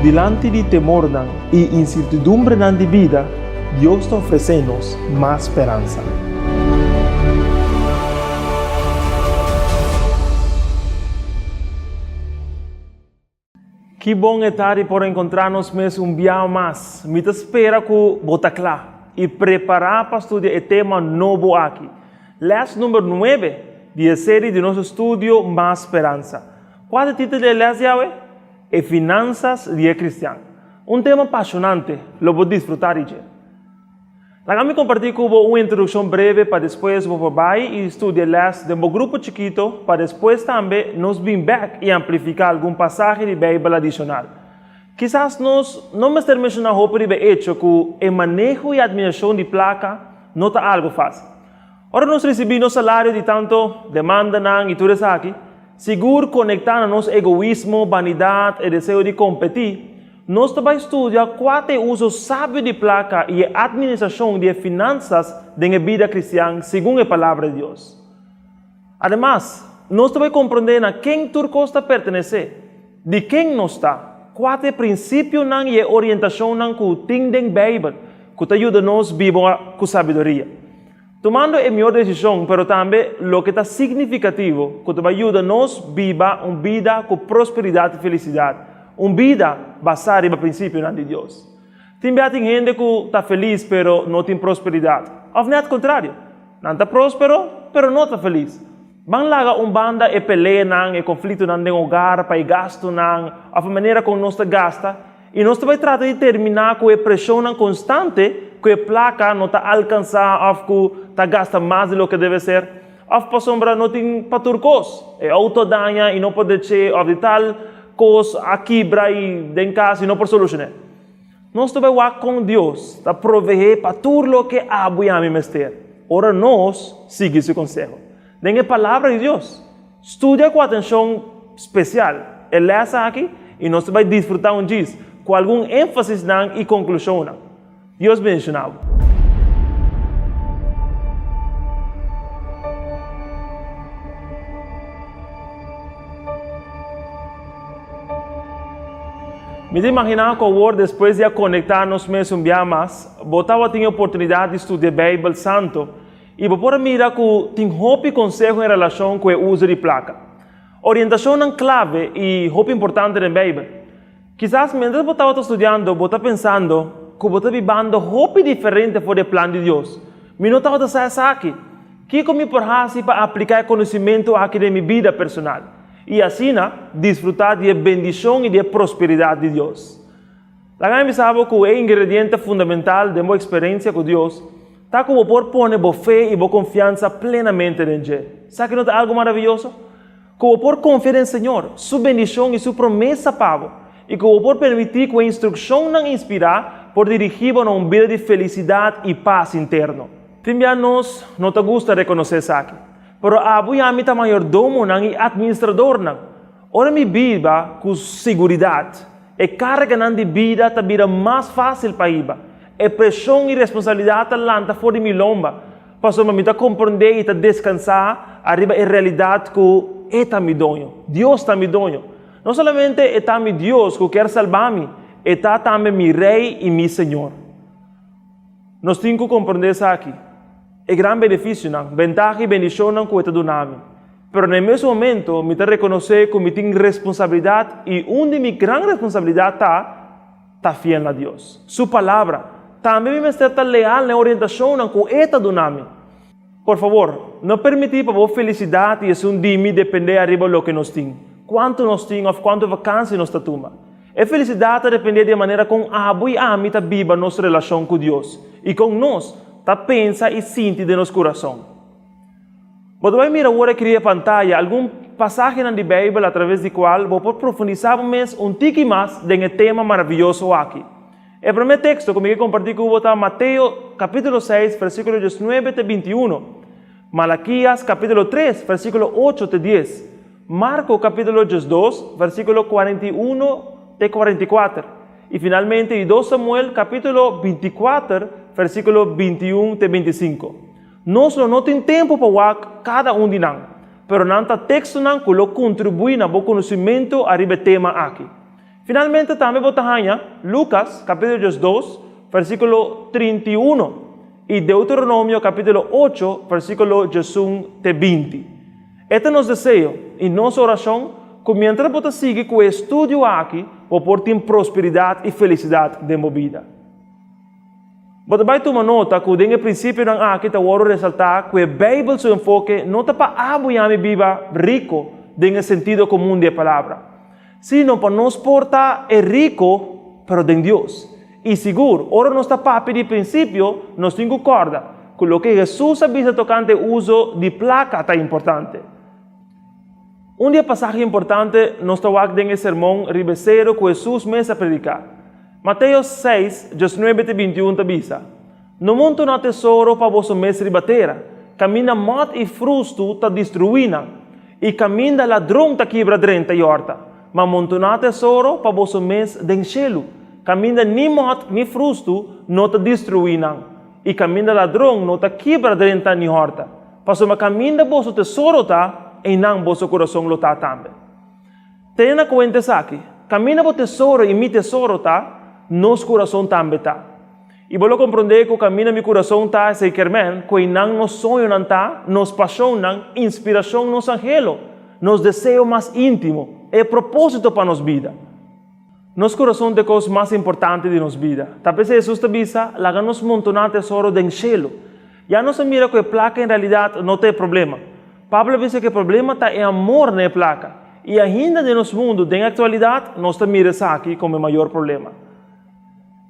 Dilanti di temornan i insertidumbrenan di bida, Dios ta ofresé nos mas speransa. Ki bon e ta di por enkontrá nos mes un biaha mas! Mi ta spera ku bo ta kla i prepará pa studia e tema nobo aki, lès number nuebe di e seri di nos estudio Mas Speransa. Kua ta e título di e lès di awe? E Finansas di e Kristian. Un tema pashonante, lo bo disfrutá di dje. Laga mi kompartí ku bo un introdukshon breve pa despues bo por bai i studia lès den bo grupo chikito pa despues tambe nos bin bèk i amplifiká algun pasahe di Beibel adishonal. Kisas nos no mester menshoná hopi riba e echo ku e maneho i atministrashon di plaka no ta algu fásil. Ora nos risibí nos salario di tantu demandanan i tur esaki, sigur konektá na nos egoismo, banidat, e deseo di kompetí, Nos ta bai studia kua ta e uso sabio di plaka i e atministrashon di e finansas den e bida kristian segun e Palabra di Dios. Ademas, nos ta bai komprondé na ken tur kos ta pertenesé, di ken nos ta, kua ta e prinsipionan i e orientashonnan ku tin den Beibel ku ta yuda nos biba ku sabiduria. Tumando e mihor desishon, pero tambe loke ta signifikativo ku ta bai yuda nos biba un bida ku prosperidat i felisidat, un bida basá riba prinsipionan di Dios. Tin bia tin hende ku ta felis pero no tin prosperidat, òf nèt kontrario, nan ta próspero pero no ta felis. Ban laga un banda e peleanan, e konfliktonan den hogar pa e gastunan òf e manera kon nos ta gasta, I nos ta bai trata di terminá ku e preshonnan konstante ku e plaka no ta alkansá òf ku ta gasta mas di loke debe ser, òf pasobra no tin pa tur kos. E outo a daña i no por dech'é òf di tal kos a kibra i den kas i no por solushon'é. Nos ta bai wak kon Dios ta proveé pa tur loke abo i ami mester ora nos sigui su konseho. Den e Palabra di Dios. Studia ku atenshon spesial e lès aki i nos ta bai disfrutá un djis ku algun énfasisnan i konklushonnan. Dios bendishoná bo. Mi ta imaginá ku awor despues di a konektá nos mes un bia mas, bo tabatin e oportunidat di studia Beibel Santu I bo por a mira ku tin hopi konseho en relashon ku e uso di plaka. Orientashonnan klave i hopi importante den Beibel. Kisas miéntras bo tabata studiando bo ta pensando ku bo ta bibando hopi diferente for di e plan di Dios. Mi no tabata sa esaki. Kiko mi por hasi pa apliká e konosimentu aki den mi bida personal i asina disfrutá di e bendishon i di e prosperidat di Dios? Laga mi bisa bo ku e ingrediente fundamental den bo eksperensia ku Dios ta ku bo por pone bo fe i bo konfiansa plenamente den dje. Esaki no ta algu maravioso? Ku bo por konfia den Señor, Su bendishon i Su promesa pa bo, i ku bo por permití ku e instrukshonnan inspirá por dirigí bo na un bida di felisidat i pas interno. Tin bia nos no ta gusta rekonosé esaki, pero abo i ami ta mayordomonan i atministradornan. Ora mi biba ku siguridat, E karganan di bida ta bira mas fásil pa hiba. E preshon i responsabilidat ta lanta for di mi lomba, pasobra mi ta komprondé i ta deskansá ariba e realidat ku E ta mi Doño. Dios ta mi Doño. No solamente E ta mi Dios ku kier salba mi, E ta tambe mi Rei i mi Señor. Nos tin ku komprondé esaki, e gran benefisionan, bentaha i bendishonnan ku E ta duna mi. Pero na e mesun momento mi ta rekonosé ku mi tin responsabilidat i un di mi gran responsabilidat ta ta fiel na Dios, su Palabra. Tambe mi mester ta leal na e orientashonnan ku e ta duna mi. Por fabor, no permití pa bo felisidat i esun di mi dependé ariba loke nos tin, kuantu nos tin òf kuantu vakansi nos ta tuma. E felisidat ta dependé di e manera kon abo i ami ta biba nos relashon ku Dios i kon nos ta pensa i sinti den nos kurason. Bo ta bai mira awor aki riba e pantaya algun pasahenan di Beibel atraves di kual bo por profundisá bo mes un tiki mas den e tema maravioso aki. E promé teksto ku mi ke kompartí ku bo ta Mateo kapítulo seis versíkulo diesnuebe te bintiuno, Malakias kapítulo tres versíkulo ocho te dies, Marko kapítulo diesdos versíkulo kuarentiuno te kuarentikuater, i finalmente di dos Samuel kapítulo bintikuater versíkulo bintiun te bintisinko. Nos lo no tin tempu pa wak kada un di nan, pero nan ta tekstonan ku lo kontribuí na bo konosimentu ariba e tema aki. Finalmente tambe bo ta haña Lukas kapítulo 12, versíkulo 31 i Deuteronomio kapítulo 8, versíkulo 11 te 20. E ta nos deseo i nos orashon ku miéntras bo ta sigui ku e estudio aki, bo por tin prosperidat i felisidat den bo bida. Bo ta bai tuma nota ku den e prinsipionan aki ta wòrdu resaltá ku e Beibel su enfoke no ta pa abo i ami biba riko den e sentido komun di e palabra, sino pa nos por ta e riko pero den Dios. I sigur, ora nos ta papia di prinsipio, nos tin ku kòrda ku loke Hesus a bisa tokante uso di plaka ta importante. Un di e pasahe importante nos ta wak den e Sermon riba e Seru ku Hesus mes a prediká. Mateo seis, diesnuebe te bintiun ta bisa, No montoná tesoro pa boso mes riba tera, kaminda mòt i frustu ta destruí nan, i kaminda ladron ta kibra drenta i hòrta, ma montoná tesoro pa boso mes den shelu, kaminda ni mòt ni frustu no ta destruí nan, i kaminda ladron no ta kibra drenta ni hòrta. Pasobra kaminda boso tesoro ta, einan boso kurason lo ta tambe. Tene na kuenta esaki, Kaminda bo tesoro i mi tesoro ta, nos kurason tambe ta. I bo lo komprondé ku kaminda mi kurason ta, esei kier men ku einan nos soñonan ta, nos pashonnan, inspirashon, nos anhelo, nos deseo mas íntimo, e propósito pa nos bida. Nos kurason ta e kos mas importante di nos bida. Ta p'esei Hesus ta bisa, Laga nos montoná tesoro den shelu. Ya nos a mira ku e plaka en realidat no ta e problema. Pablo a bisa ku e problema ta e amor na e plaka. I ainda den nos mundu den aktualidat nos ta mira esaki komo e mayor problema.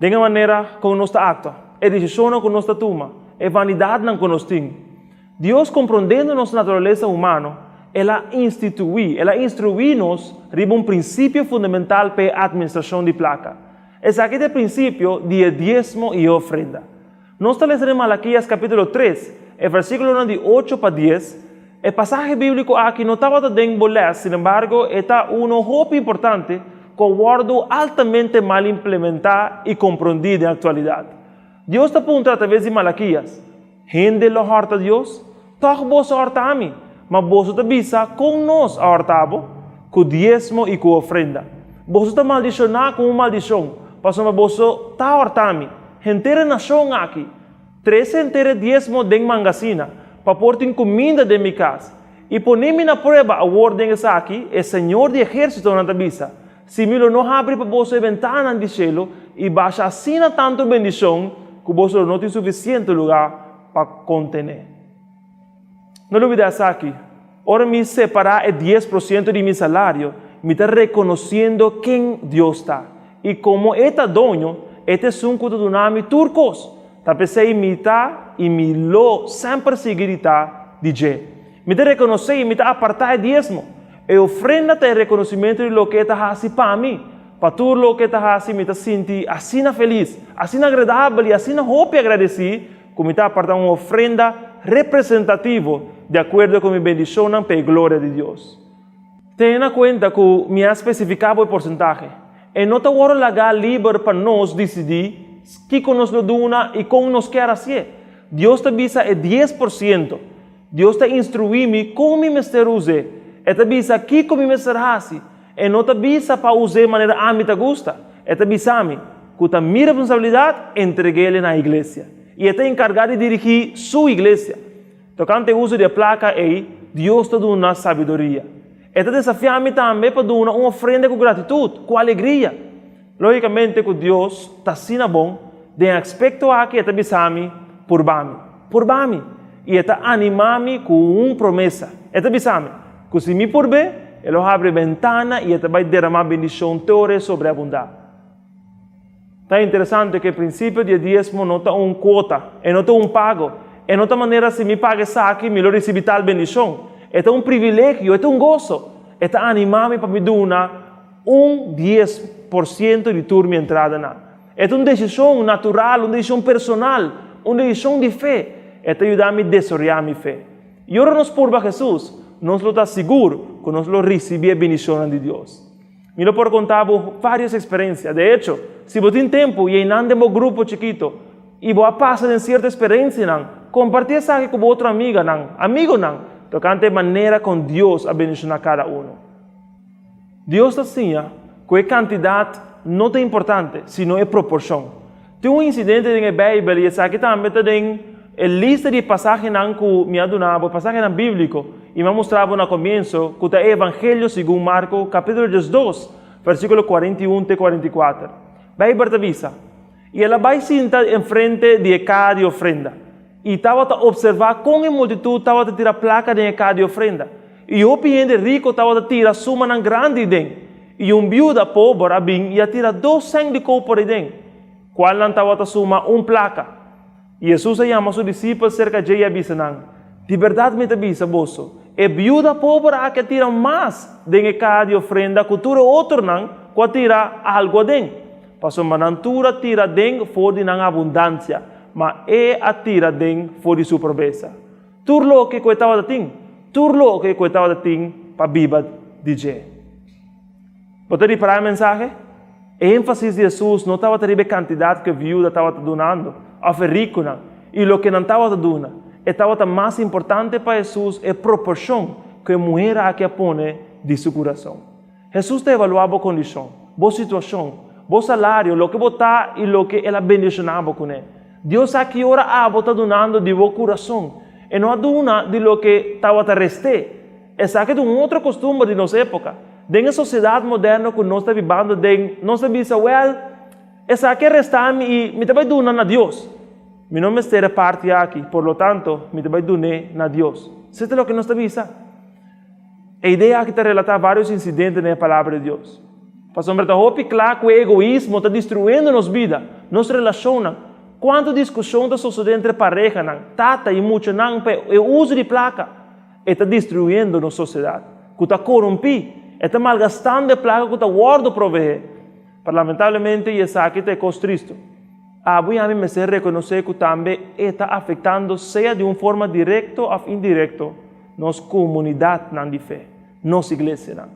Den e manera kon nos ta aktua, e desishonnan ku nos ta tuma, e vanidatnan ku nos tin. Dios komprondendo nos naturalesa humano, El a instituí, El a instruí nos riba un prinsipio fundamental pa e atministrashon di plaka. Esaki ta e prinsipio di e diesmo i e ofrenda. Nos ta lesa den Malakias kapítulo tres, e versíkulonan di ocho pa dies. E pasahe bíbliko aki no tabata den bo lès, sinembargo e ta uno hopi importante ku a wòrdu altamente mal implementá i komprondí den aktualidat. Dios ta puntra atraves di Malakias, Hende lo hòrta Dios? Tòg boso hòrta mi! Ma boso ta bisa, Kon nos a hòrta bo? Ku diesmo i ku ofrenda. Boso ta maldishoná ku un maldishon, pasobra boso ta hòrta mi, henter e nashon aki. Trese henter e diesmo den mangasina, pa por tin kuminda den mi kas. I pone mi na prueba awor den esaki, e Señor di ehérsitonan ta bisa, si mi lo no habri pa boso e bentananan di shelu i basha asina tantu bendishon ku boso lo no tin sufisiente lugá pa kontené. No lubidá esaki, Ora mi separá e 10% di mi salario, mi ta rekonosiendo ken Dios ta. I komo E ta Doño, E ta esun ku ta duna mi tur kos. Ta p'esei mi ta i mi lo semper sigui di ta di dje. Mi ta rekonosé i mi ta apartá e diesmo. E ofrenda ta e rekonosimentu di loke E ta hasi pa mi. Pa tur loke E ta hasi mi ta sinti asina felis, asina agradabel i asina hopi agradesí ku mi ta apartá un ofrenda representativo di akuerdo ku mi bendishonnan pa e gloria di Dios. Tene na kuenta ku mi a spesifiká bo e porsentahe. E no ta wòrdu lagá liber pa nos disidí kiko nos lo duna i kon nos kier hasié. Dios ta bisa e 10%. Dios ta instruí mi kon mi mester us'é. E ta bisa kiko mi mester hasi. E no ta bisa pa us'é manera ami ta gusta. E ta bisa mi ku ta mi responsabilidat entreg'é na iglesia. I e ta enkargá di dirigí su iglesia. Tokante e uso di e plaka ei, Dios ta duna sabiduria. E ta desafiá mi tambe pa duna un ofrenda ku gratitut, ku alegria. Lógikamente ku Dios ta asina bon, den e aspekto aki e ta bisa mi, Purba mi. Purba mi. I e ta animá mi ku un promesa. E ta bisa mi ku si mi purb'é, e lo habri bentana i e ta bai deramá bendishon te ora e sobreabundá. Ta interesante ku e prinsipio di e diesmo no ta un kuota, e no ta un pago, e no ta manera si mi paga esaki mi lo risibí tal bendishon. E ta un privilegio, e ta un goso. E ta animá mi pa mi duna un 10% di tur mi entradanan. E ta un desishon natural, un desishon personal, un desishon di fe. E ta yuda mi desaroyá mi fe. I ora nos purba Hesus, nos lo ta sigur ku nos lo risibí e bendishonnan di Dios. Mi lo por konta bo vários eksperensia. De echo, si bo tin tempu i einan den bo grupo chikito i bo a pasa den sierto eksperensianan, kompartí esaki ku bo otro amiganan, amigonan, tokante e manera kon Dios a bendishoná kada uno. Dios ta siña. ku e kantidat no ta importante, sino e proporshon. Tin un insidente den e Beibel, i esaki tambe ta den e lista di pasahenan ku mi a duna bo, pasahenan bíbliko, i mi a mustra bo na komienso, ku ta e Evangelio segun Marko, kapítulo 12, versíkulo 41 te 44. Beibel ta bisa, I el a bai sinta enfrente di e kaha di ofrenda, i tabata opservá kon e multitut tabata tira plaka den e kaha di ofrenda. I hopi hende riko tabata tira sumanan grandi den. I un biuda pober a bin i a tira dos sèn di koper aden, kualnan tabata suma un plaka. I Hesus a yama su disipel serka dje i a bisa nan, Di bèrdat mi ta bisa boso, e biuda pober aki a tira mas den e kaha di ofrenda ku tur e otronan ku a tira algu aden. Pasobra nan tur a tira den for di nan abundansia, ma e a tira den for di su pobresa. Tur loke ku e tabata tin, tur loke ku e tabata tin pa biba di dje. Bo ta ripará e mensahe? E énfasis di Hesus no tabata riba e kantidat ku e viuda tabata dunando òf e rikunan i loke nan tabata duna. E tabata mas importante pa Hesus e proporshon ku e muher aki a pone di su kurason. Hesus ta evaluá bo kondishon, bo situashon, bo salario, loke bo ta i loke el a bendishoná bo kuné. Dios sa ki ora abo ta dunando di bo kurason. E no a duna di loke tabata rest'é. Esaki ta un otro kostumber di nos époka. Den e sosiedat moderno ku nos ta bibando den, nos ta bisa, Wèl, esaki a restá mi i mi ta bai duna na Dios. Mi no mester e parti aki, por lo tanto, mi ta bai dun'é na Dios. Esei ta loke nos ta bisa. E idea aki ta relatá vários insidente den e Palabra di Dios. Pasobra ta hopi kla ku e egoismo ta destruyendo nos bida, nos relashonnan. Kuantu diskushon ta sosodé entre parehanan, tata i muchanan pa e uso di plaka? E ta destruyendo nos sosiedat, ku ta korumpí. E ta malgastando e plaka ku ta wòrdu proveé. Pero lamentablemente, i esaki ta e kos tristu, abo i ami mester rekonosé ku tambe e ta afektando sea di un forma direkto òf indirekto nos komunidatnan di fe, nos iglesianan.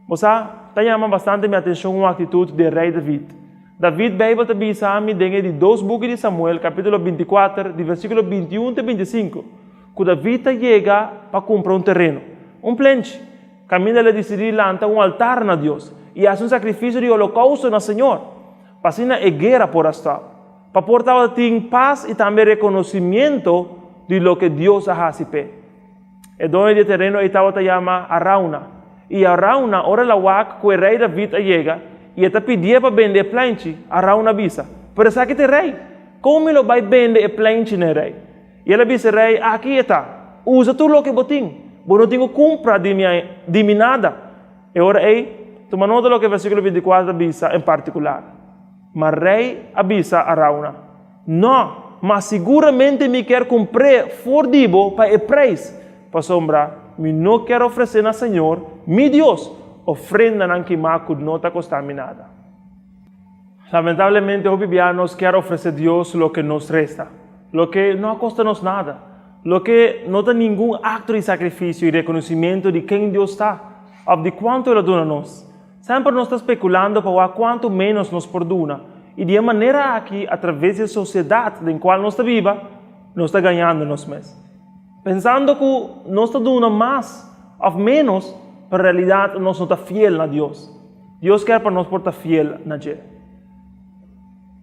Bo sa, ta yama bastante mi atenshon un aktitut di Rei David. David, Beibel ta bisa mi den e di dos buki di Samuel, kapítulo 24, di versíkulo 21 te 25, ku David ta yega pa kumpra un tereno, un plenchi, kaminda el a disidí lanta un altar na Dios i hasi un sakrifisio di holokousto na Señor, pa asina e guera por a stòp, pa por tabatin pas i tambe rekonosimiento di loke Dios a hasi p'e. E doño di e tereno ei tabata yama Arauna. I Arauna, ora el a wak ku e rei David a yega i e ta pidié pa bende e pleinchi, Arauna a bisa, Pero esaki ta e rei! Kon mi lo bai bende e pleinchi na e rei? I el a bisa e rei, Aki e ta! Usa tur loke bo tin. Bo no tin ku kumpra di mi di mi nada. E ora ei, tuma nota loke versíkulo 24 ta bisa en partikular. Ma rei a bisa Arauna, No, ma siguramente mi kier kumpr'é for di bo pa e preis, pasobra mi no kier ofresé na señor, mi Dios, ofrendanan kimá ku no ta kostá mi nada. Lamentablemente hopi bia nos kier ofresé Dios loke nos resta, loke no a kosta nos nada, loke no ta ningun akto di sakrifisio i rekonosimiento di ken Dios ta òf di kuantu El a duna nos. Semper nos ta spekulando pa wak kuantu ménos nos por duna, i di e manera aki atraves di e sosiedat den kual nos ta biba, nos ta gañando nos mes. Pensando ku nos ta duna mas òf ménos, pero en realidat nos no ta fiel na Dios. Dios kier pa nos por ta fiel na dje.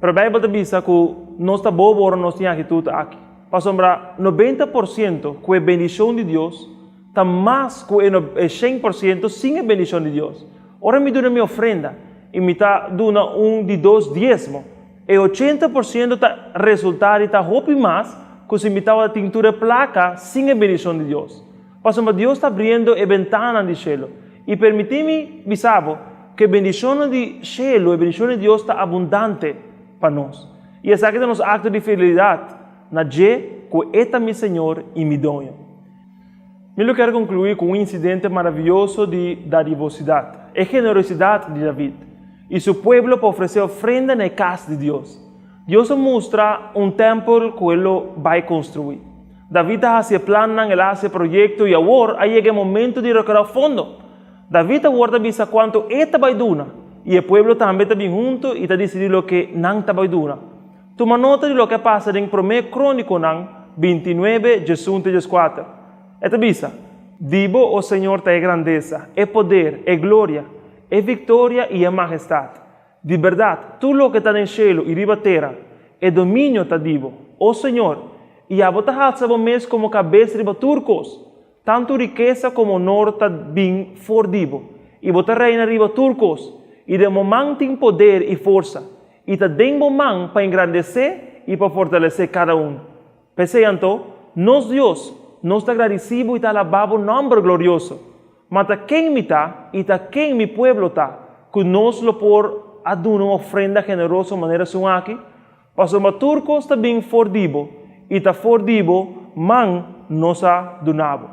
Pero Beibel ta bisa ku nos ta bobo ora nos tin aktitut aki. Pasobra 90% ku e bendishon di Dios ta mas ku e 100% sin e bendishon di Dios. Ora mi duna mi ofrenda i mi ta duna un di dos diesmo, e 80% ta resultá di ta hopi mas ku si mi tabata tin tur e plaka sin e bendishon di Dios. Pasobra Dios ta abriendo e bentananan di shelu. I permití mi bisa bo ku e bendishonnan di shelu, e bendishon di Dios ta abundante pa nos. I esaki ta nos akto di fidelidat na dje ku e ta mi Señor i mi Doño. Mi lo kier konkluí ku un insidente maravioso di dadivosidat, e generosidat di David i su pueblo pa ofresé ofrenda na e kas di Dios. Dios a mustra un tèmpel ku e lo bai konstruí. David a hasi e plannan, el a hasi e proyekto i awor a yega e momento di rekoudá fondo. David awor ta bisa kuantu e ta bai duna i e pueblo tambe ta bin huntu i ta disidí loke nan ta bai duna. Tuma nota di loke a pasa den Promé Krónikonan 29, 11 te 14. E ta bisa, Di bo, o señor, ta e grandesa, e poder, e gloria. e viktoria i e mahestat. Di bèrdat, tur loke ta den shelu i riba tera, e dominio ta di bo, o Señor, i abo ta halsa bo mes komo kabes riba tur kos. Tantu rikesa komo onor ta bin for di bo, i bo ta reina riba tur kos, i den bo man tin poder i forsa, i ta den bo man pa engrandesé i pa fortalesé kada un. P'esei anto, nos Dios, nos ta gradisí bo i ta alabá bo nòmber glorioso. Ma ta ken mi ta i ta ken mi pueblo ta, ku nos lo por a duna un ofrenda generoso manera esun aki? Pasobra tur kos ta bin for di bo, i ta for di bo man nos a duna bo.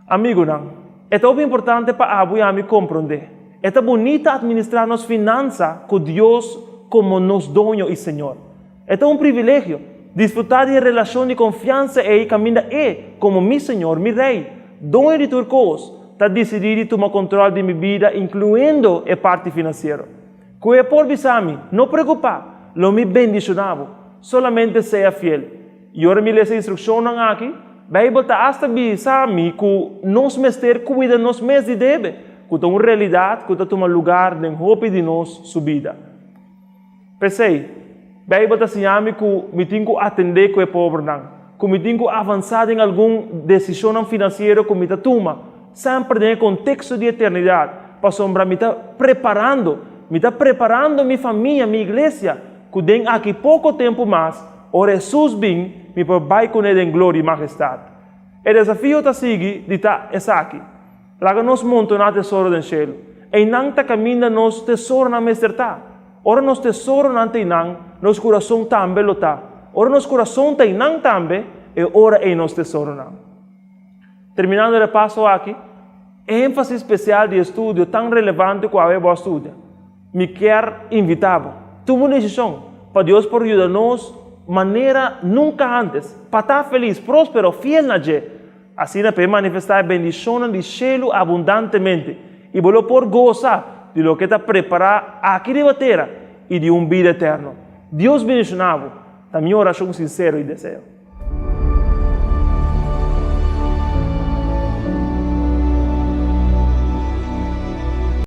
Amigunan, e ta hopi importante pa abo i ami komprondé. E ta bunita atministrá nos finansa ku Dios komo nos Doño i Señor. E ta un privilegio disfrutá di e relashon di konfiansa ei kaminda E, komo mi Señor, mi Rei, Doño di tur kos, ta disidí di tuma kontròl di mi bida, inkluendo e parti finansiero. Ku e por bisa mi, No preokupá, lo mi bendishoná bo. Solamente sea fiel. I ora mi lesa e instrukshonnan aki, Beibel ta asta bisa mi ku nos mester kuida nos mes di debe, ku ta un realidat ku ta tuma lugar den hopi di nos su bida. P'esei, Beibel ta siña mi ku mi tin ku atendé ku e pobernan, ku mi tin ku avansá den algun desishonnan finansiero ku mi ta tuma, semper den e konteksto di eternidat, pasobra mi ta preparando, mi ta preparando mi famia, mi iglesia, ku den aki poko tempu mas, ora Hesus bin, mi por bai kuné den gloria i mahestat. E desafio ta sigui di ta esaki. Laga nos montoná tesoro den shelu. Einan ta kaminda nos tesoronan mester ta. Ora nos tesoronan ta einan, nos kurason tambe lo ta. Ora nos kurason ta einan tambe, e ora ei nos tesoronan. Terminando e repaso aki, énfasis spesial di e studio tan relevante ku awe bo a studia. Mi kier invitá bo, tuma un desishon pa Dios por yuda nos manera nunka ántes pa ta felis, próspero, fiel na dje. Asina pa e manifestá e bendishonnan di shelu abundantemente, i bo lo por gosa di loke ta prepará aki riba tera i di un bida eterno. Dios bendishoná bo, ta mi orashon sinsero i deseo.